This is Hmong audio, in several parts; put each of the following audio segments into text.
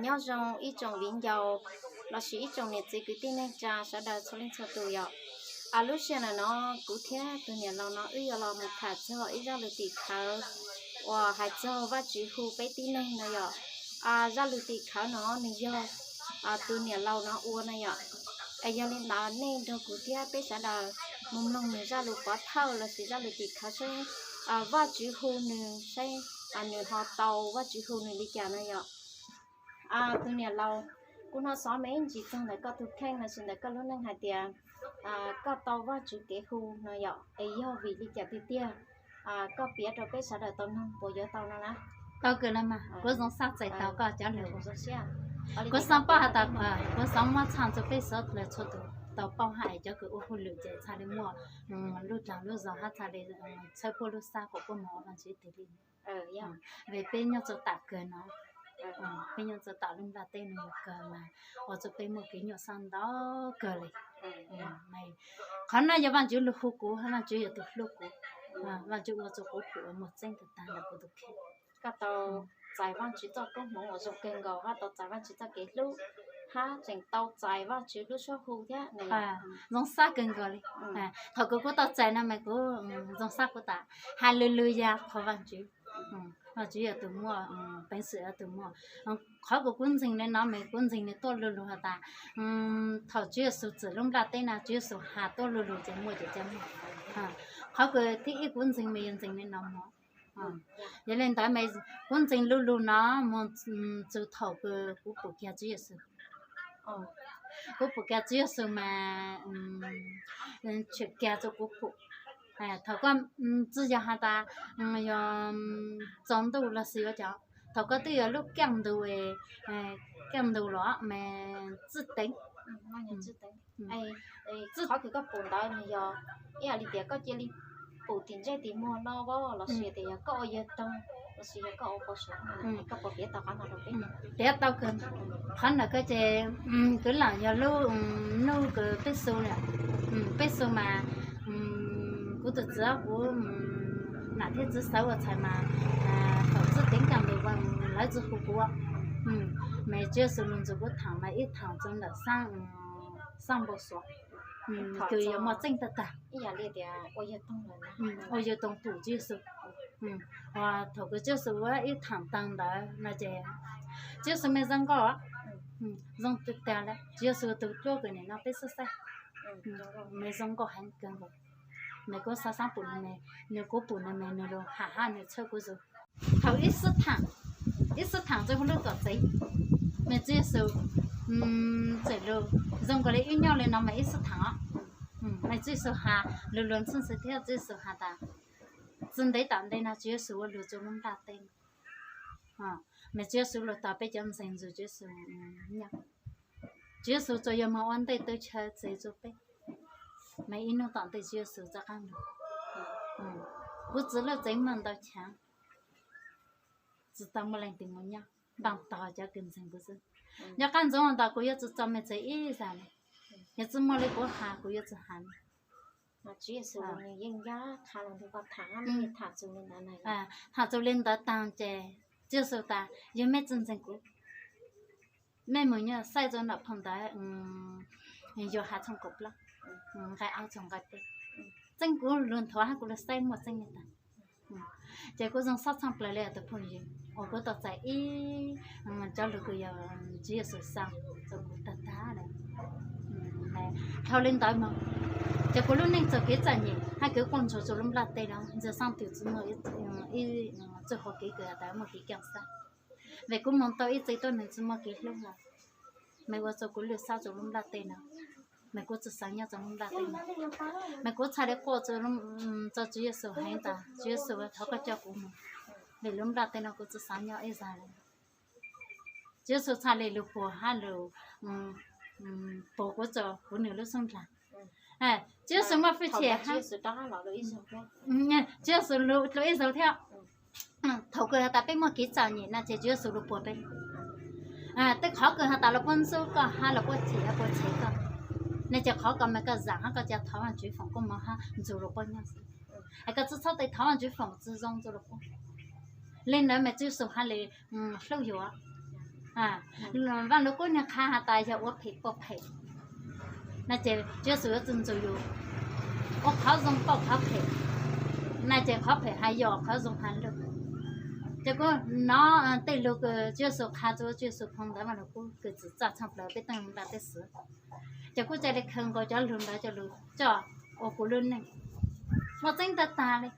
Nyob zoo ib tsoom viv ncaus lossis ib tsoom niam txiv kwv tij neej tsa sawv daws txhua leej txhua tus yom. Lub sij hawm no kuv thiab tus niam laus no wb yuav los mus tham txog ib zaj lus tim khawv uas hais txog Vajtswv hu peb tib neeg no yom. Zaj lus tim khawv no nws yog tus niam laus no ua no yom. Es yog li ntawd nej nrog kuv thiab peb sawv daws mus mloog nws zaj lus pov thawj lossis zaj lus tim khawv saib Vajtswv hu nws saib nws ho tau Vajtswv hu nws li cas no yom. Tus niam laus, kuv hnov xov me ib ntsis txog ntawm koj tus kheej lossis ntawm koj lub neej hais tias koj tau Vajtswv kev hu no yom, es yog vim li cas tiag tiag koj piav rau peb sawv daws tau mloog puas yuav tau no na? Tau kawg no mas, kuv zoo xav txais tau koj cov lus. Kuv xav paub has tas, kuv xav muab txhaj rau peb sawv daws txhua tus tau paub hais cov kws ua hauj lwm ces txhaj li muaj lub dag lub zog hab txhaj li txhawb puab lub xab kom puab moog ua Vaajtswv tes li. Vim peb nyob rua tam kawg no, peb nyob rua tom lub nplaj teb no kawg mas ua rua peb muaj kev nyuaj sab ntau kawg li. Qhov no yog Vaajtswv lug hu kuv, Vaajtswv yog tug hlub kuv, Vaajtswv ua rua kuv pum muaj txeeb tag tag ntawm kuv tus kheej. Koj tau txais Vaajtswv txoj koob hmoov uas zoo kawg nkaus, koj tau txais Vaajtswv txoj kev hlub, hab tseem tau txais Vaajtswv lub suab hu thiab. Zoo xav kawg nkaus li. Thaum kws kuv tau txais no mas kuv zoo xav kuv tas, hallelujah qhuas Vaajtswv. Vaajtswv yog tug muaj peev xwm, yog tug muaj, qhov kws kuv ntseeg li no mas kuv ntseeg nws tuaj lu lug has tas, thaum Tswv Yexus txwm lub nplaj teb no Tswv Yexus has tuaj lu lug ces muaj ces ca muaj. Qhov kws thib ib kuv ntseeg mas yog ntseeg li no mog. Yog li ntawd mas kuv ntseeg lu lug no moog txug thaum kws kuv pum kiag Tswv Yexus. Kuv pum kiag Tswv Yexus mas tshwm kiag rua kuv pum. Thaum koj tsi yog has tas yog tsaus ntuj lossis ua cas, thaum koj twb yuav lub kaaj ntug, kaaj ntug los mas txwj teev. Qhov kws koj pum ntawd nws yog ib yam li tias koj cia li pum tim ntsej tim muag no lossis tias yog koj ua yawg toog lossis yog koj ua pov suav, koj puas piav tau qhov no rau peb? Piav tau kawg. Qhov ntawm koj ces kuv lam yog lub hnub kws peb xu, peb xu mas kuv tus txiv kuv nam thiab txiv xav ua txhais mas thaum txwj teev kaaj ntug lawv tsi hu kuv, mas Tswv Yexus lug ntxuav kuv thaam mas ib thaam txug ntawm xaab npau suav, kws yuav muaj txeej tag tag. Ua yawg toog pum Tswv Yexus. Thaum kws Tswv Yexus ua ib thaam taag ntawd no ces Tswv Yexus mas zoo nkauj, zoo tag tag le, Tswv Yexus tug dluab kws nim no peb xub xaib, mas zoo nkauj heev kawg nkaus. Mas kuv xaav xaav pum nws, nws kuv pum nws mas nws lug has hab nws txhawb kuv zug. Thaum ib xub thaam, ib xub thaam txug lub tuam txiv, mas Tswv Yexus txawm lug zoo nkaus li wb nyob li no mas ib xub thaam os. Mas Tswv Yexus has lug luag ntxhwb xwb thiab Tswv Yexus has tas, tsi ntev tom ntej no Tswv Yexus ua lug rua lub nplaj teb no. Mas Tswv Yexus lug tau peb cov ntseeg ntxug Tswv Yexus nyob. Tswv Yexus tsuas yog moog ua ntej taw chaw txev rua peb, mas ib nub tom ntej Tswv Yexus rov qaab lug. Kuv txiv lub tsev muaj ntau chaav, tsi tau muaj leej twg moog nyob, npaaj tog cov kws ntseeg kuv xwb. Nco qab ntsoov tas kuv yuav tsi tso mej txhais ib zag le, yog tsi muaj le kuv has kuv yuav tsi has le. Thaam txug li ntawd taag ces Tswv Yexus tas, yog mej tsi ntseeg kuv, mej moog nyuaj xaib rua nram phoo ntawv Yauhas tshooj kaum plaub, nqai ob txug nqai peb. Txeeb kuv lug nthuav hab kuv lug xaib muaj txeeb le taag. Ces kuv zoo xob txhaj plawg le tus phooj ywg uas kuv tau txais ib cov lug kws yog Tswv Yexus xaa rua kuv tag tag le. Dhau li ntawd moog, ces kuv lub neej txug kev txom nyem hab kev quaj ntsuag rua lub nplaj teb no, ntxwg xaa twg tsi muaj ib txuj hau kev kws has tas muaj kev kaaj xab. Vim kuv moog tau ib txwm tuab neeg tsi muaj kev hlub lawm, mas ua rua kuv lwj xab rua lub nplaj teb no, mas kuv tsi xaav nyob rua lub nplaj teb no. Mas kuv txhaj le quaj rua Tswv Yexus heev tas, Tswv Yexus, thov koj coj kuv moog, vim lub nplaj teb no kuv tsi xaav nyob ib zag le. Tswv Yexus txhaj le lug puag hab lug puag kuv rua kuv nwg lub xub nraag. Tswv Yexus muaj fwj chim hab, Tswv Yexus lug ib zaug thiab. Thaum kws has tas peb muaj kev txom nyem no ces Tswv Yexus lug puag peb. Tej qhov kws has tas lawv puab ntxub koj hab lawv puab chim hab puab tshev koj, no ces qhov ko mas koj zaam hab koj ca thov Vaajtswv foom koob moov hab ntxug lawv puab nyob xwb. Es koj tsi txhob tes thov Vaajtswv foom tsi zoo rua lawv puab. Le ntawd mas Tswv Yexus has le hlub yug, Vaj lug qub nwg qha has tas yog ua phem pauj phem, na ces Tswv Yexus yuav tsi ntxub yus ua qhov zoo pauj qhov phem, na ces qhov phem has yog qhov zoo has lug. Ces kuv nov tej lug kws Tswv Yexus qha rua Tswv Yexus phoo ntawv Vaj lug qub kws txim txaj tshaj plawg peb tej nplaj teb xwv. Ces kuv ca le khaws nkaus cov lug ntawd coj lug coj ua kuv lub neej. Muaj txeeb tag tag le,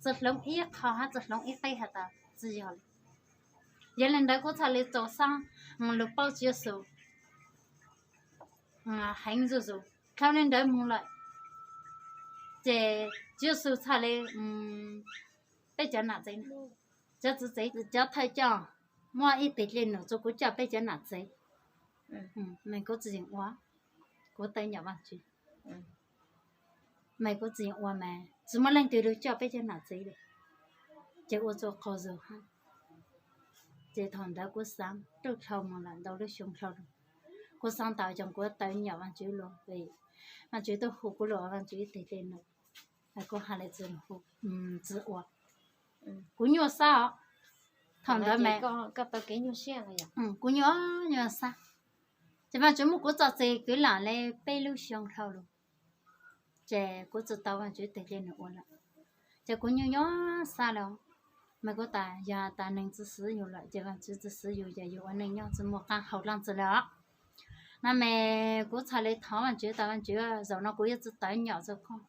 tsi hloov ib qho hab tsi hloov ib qeb has tas tsi yog le. Yog le ntawd kuv txhaj le rau sab lug paub Tswv Yexus heev zuj zus. Dhau le ntawd moog lawm, ces Tswv Yexus txhaj le peb cov nam txev, cov txwv txev, cov thawj coj muab ib teg dlej num rua kuv coj peb cov nam txev. Mas kuv tsi yeem ua, kuv tawv nyom Vaajtswv. Mas kuv tsi yeem ua mas tsi muaj leej twg lug coj peb cov nam txev le, ces ua rua qaug zug hab. Ces thaum ntawd kuv xaav ruj dlhau moog lawm ntau lub xyoo dlhau lug, kuv xaav tas cov kuv tawv nyom Vaajtswv lug, Vaajtswv tub hu kuv lug ua Vaajtswv ib teg dlej num, kuv has le tsi hu, tsi ua. Kuv nyuaj sab os. Thaum ntawd mas kuv nyuaj, nyuaj sab. Ces Vaajtswv muab kuv txom txeg kwv lam le peb lub xyoo dlhau lug, ces kuv tsi tau Vaajtswv teg dlej num ua lawm. Ces kuv nyuaj nyuaj sab le, mas kuv tas yog tas neeg tsi xwv yus lawm ces Vaajtswv tsi xwv yus ces yus ua neej nyob tsi muaj qaab hau dlaab tsi le os. No mas kuv txhaj le thov Vaajtswv tas Vaajtswv, zaum no kuv yuav tsi tawv nyom rua koj,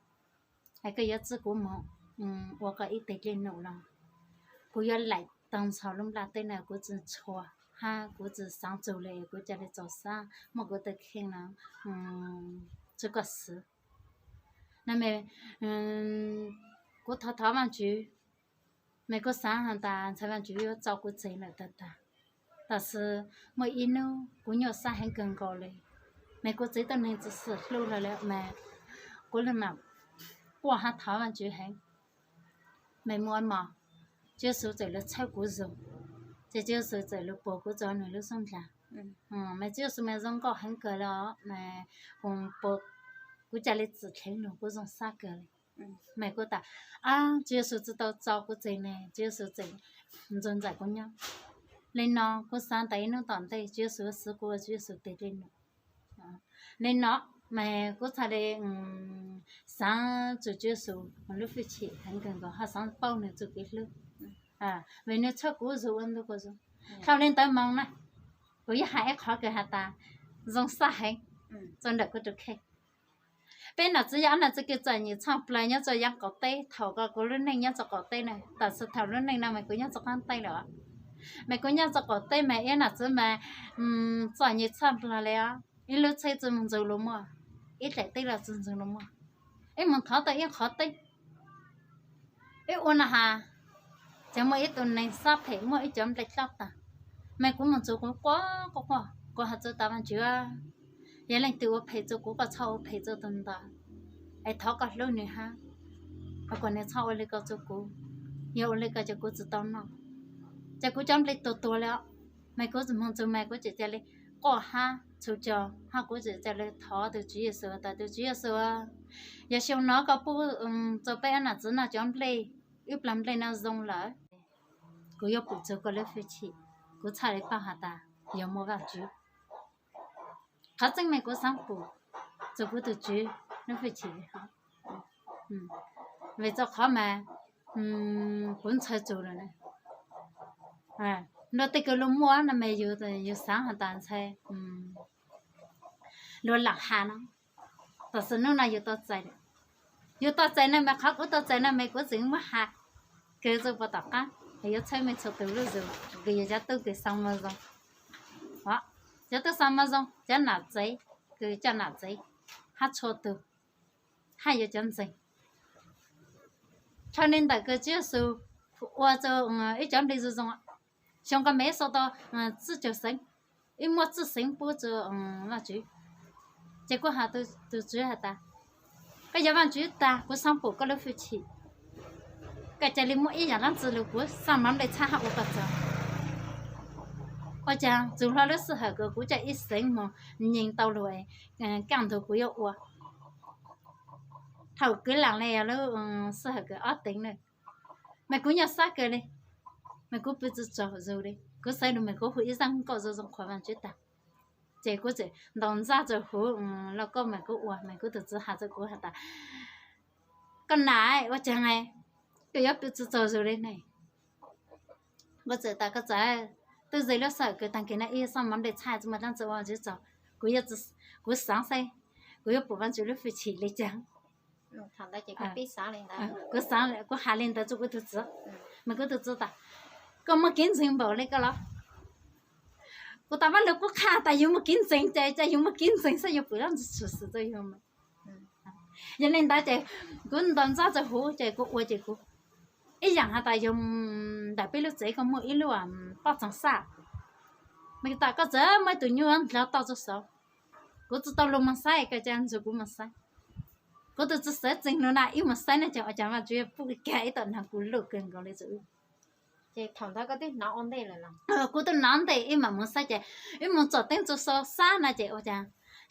es koj yuav txib kuv moog ua koj ib teg dlej num los kuv yuav laim tau ntxhov lub nplaj teb no, kuv tsi ntshua hab kuv tsi xaav txug le, kuv ca le txaus sab muab kuv tug kheej no tswv koj xwv. No mas kuv thov thov Vaajtswv, mas kuv xaav has tas ntshai Vaajtswv yuav tso kuv txeg lawm tag tag. Tab sis muaj ib nub kuv nyuaj sab heev kawg nkaus le, mas kuv txiv tub neeg tsi xwm hlub lawm le mas kuv le mam quaj hab thov Vaajtswv heev. Mas muaj mos, Tswv Yexus txawm lug tshawb kuv zug, ces Tswv Yexus txawm lug puag kuv rua nwg lub xub ntiag. Mas Tswv Yexus mas zoo nkauj heev kawg le os, mas kuv, kuv ca le txim dheev lug kuv zoo sab kawg le. Mas kuv tas, ab, Tswv Yexus tsi tau tso kuv txeg ne, Tswv Yexus tseem ntxug ntxaim kuv nyob. Le no kuv xaav tas ib nub tom ntej Tswv Yexus yuav xwv kuv ua Tswv Yexus teg dlej num. Le no mas kuv txhaj le xaav txug Tswv Yexus lub fwj chim heev kawg nkaus hab xaav paub nwg txuj kev hlub, vim nwg tshawb kuv zug ua ntu kuv zug. Dhau le ntawd moog na, kuv yuav has ib qhov kws has tas zoo sab heev rua ntawm kuv tus kheej. Peb nam txiv yog ob nam txiv kws txom nyem tshaj plawg nyob rua yav qaum teb, thaum ko kuv lub neej nyob rua qaum teb na, tab sis thaum lub neej no mas kuv nyob rua qaab teb lawm. Mas kuv nyob rua qaum teb mas ib nam txiv mas txom nyem tshaj plawg le os. Ib lub tsheb tsi moog ntxug lug muaj, ib daim teb los tsi ntxug lug muaj, ib moog thov tau ib qhov teb, ib ua na has, ces muaj ib tug neeg sab phem muab ib cov nplej dlob taag. Mas kuv moog txug kuv quaj quaj quaj, kuv has txug tas Vaajtswv, yog leej twg ua phem rua kuv koj txhob ua phem rua tug ntawd, es thov koj hlub nwg hab, hab kom nwg txhob ua le ko rua kuv. Yog ua le ko ces kuv tsi tau noj. Ces kuv cov nplej tuag tuag le os, mas kuv moog txug mas kuv tseem ca le quaj hab txhum cog hab kuv tseem ca le thov tug Tswv Yexus tas tug Tswv Yexus, yog xyoo no koj pub rua peb ob nam txiv noj cov nplej, ib plag nplej no zoo lawm, kuv yuav pum txug koj lub fwj chim. Kuv txhaj le paub has tas yog muaj Vaajtswv. Qhov tseeb mas kuv xaav pum txug kuv tug Tswv lub fwj chim. Vim rua qhov mas kuv ntshai txug lawm na. Luag tej kws luag muaj no mas yus xaav has tas ntshai luag lam has no, tab sis nub no yus tau txais, yus tau txais no mas qhov kuv tau txais no mas kuv tseem muab has kws rua puag tom qaab, yuav txhawb mej txhua tug lub zug kws yog cov tub kws xaa moo zoo, cov tub xaa moo zoo, cov nam txev kws coj nam txev hab txhua tug, hab yuav cov ntseeg. Dhau le ntawm kws Tswv Yexus ua rua ib cov nplej zoo zoo, xyoo ko mas ib sau tau tsib caug xeev, ib muaj tsib xeev pub rua Vaajtswv. Ces kuv has tug Tswv has tas, koj yog Vaajtswv tag, kuv xaav pum koj lub fwj chim. Koj ca le muab ib yaam dlaab tsi lug, kuv xaav mov nplej txhab hab ua koj txug. Ua caag txug hlo lub sij hawm kws kuv coj ib xeev moog nyeem tau lug, kaj ntug kuv yuav ua. Thaum kwv lam le yog lub sij hawm kws ob teev na, mas kuv nyuaj sab kawg le, mas kuv pw tsi tsaug zug le. Kuv xaiv nws mas kuv hu ib zaj nkauj zoo zoo qhuas Vaajtswv tag. Ces kuv txawm ntaus ntsaj rau huv, los koj mas kuv ua mas kuv tus txiv has rau kuv has tas, koj nam, ua caag koj yuav pw tsi tsaug zug le ne? Kuv txawm tas, koj txawm, twb ze lub sij hawm kws taag kis na ib xaj mov nplej txhaj tsi muaj dlaab tsi ua ntsis tsaug, kuv, kuv xaav saib kuv yuav pum Vaajtswv lub hwj chim le caag. Kuv has li ntawd rau kuv tug txiv, mas kuv tug txiv tas, koj muaj kev ntseeg npaum le koj los? Kuv tas, Vaaj Lug kuj qha tas yug muaj kev ntseeg ces, ces yug muaj kev ntseeg xwb, yug pum dlaab tsi tshwm sim rau yug. Yog le ntawd ces kuv ntaus ntsaj rau huv ces kuv ua ces kuv ib yaam has tas yog ntawm peb lub tsev koj muaj ib lub poj txoog xaj, mas tas koj txawm muaj ib tug nyuj ntawd toj rau saud. Kuv tsi tau lug moog saib, koj ca ntsuag kuv moog saib. Kuv tug txiv xav tseeg lug na, ib moog saib na ces ua cas Vaajtswv pum kag ib tug nag kuv luj kawg nkaus le. Ces thaum ntawd koj twb hnov ua ntej lawm los? Kuv twb hnov ntej, ib mam moog saib ces ib moog tsom teeb rau saud xab na ces ua cas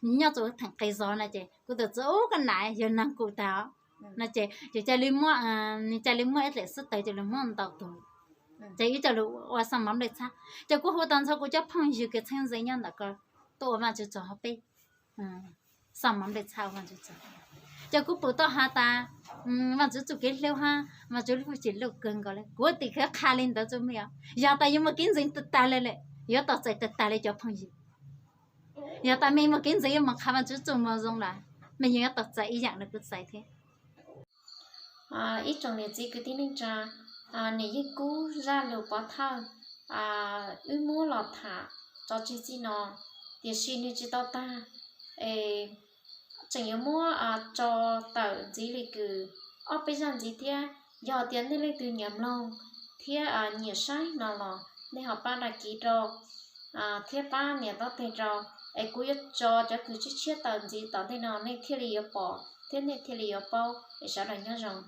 nws nyob rau theem qis zog na ces kuv tug txiv, ub, koj nam, yog nag kuv tag no ces, ces ca le muab, nws ca le muab ib dlaim xwb tawv ca le muab ntaus tug, ces ib ca lug ua xaj mov nplej txhab. Ces kuv hu tag nrho kuv cov phooj ywg kws txheeb ze nyob ntawm ko tuaj ua Vaajtswv tsaug hauv peb xaj mov nplej txhab ua Vaajtswv tsaug. Ces kuv pum tau has tas Vaajtswv txuj kev hlub hab Vaajtswv lub hwj chim luj kawg nkaus le. Kuv tes khawv qha le ntawd rau mej os. Yog tas yug muaj kev ntseeg tag tag le, yuav tau txais tag tag le cov phooj ywg. Yog tas mej muaj kev ntseeg yuav moog qha Vaajtswv txuj moo zoo lawm, mej yeej yuav tau txais ib yaam le kuv txais thiab. Ib tsoom niam txiv kwv tij neej tsa, niam Yeej Kub zaj lug pov thawj wb muab los tham tso tseg txij no, tiam sis nwg tsis tau tag es tseem yuav muab tso tawm ntxiv le kws ob peb zaj ntxiv thiab. Yog tias nej leej twg nyiam mloog thiab nyiam saib no los nej ho pab đăng ký rau thiab pab nias taub teg rau, es kuv yuav tso cov kws tshiab tshiab tawm ntxiv tom ntej no nej thiaj li yuav pom thiab nej thiaj li yuav paub. Es sawv daws nyob zoo.